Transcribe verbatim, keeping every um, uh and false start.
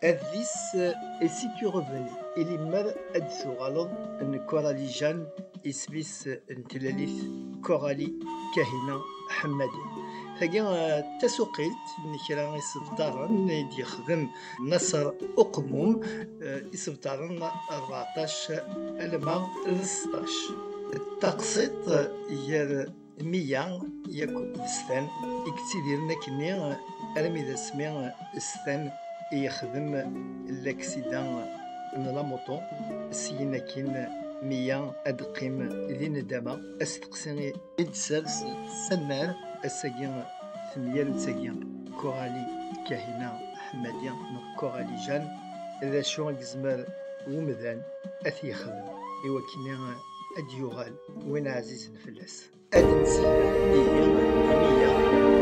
Adlis, euh, Et si tu revenais? I lemmer ad d-tuɣaleḍ, n Coralie Jeanne, isem-is n tlalit Coralie Kahina Ḥemmadi. Tagi, euh, d tasuqilt n kra isebtaren i d-yexdem Naser Uqemmum, euh, isebtaren rbeɛṭac alma d seṭṭac. Taqsiṭ gar meyya yakk d stan i yettidiren akkenni, armi d asmi stan i yexdem laksida n lamuṭu. Syin akkin, meyya ad d-teqqim di nnedama. Asteqsi i d-tessers Sannar ass-agi, temyarut-agi, Coralie Kahina Ḥemmadi neɣ Coralie Jeanne, d acu i yezmer wemdan ad t-yexdem i wakken ad d-yuɣal win ɛzizen fell-as? Ad d-nsel ihi i meyya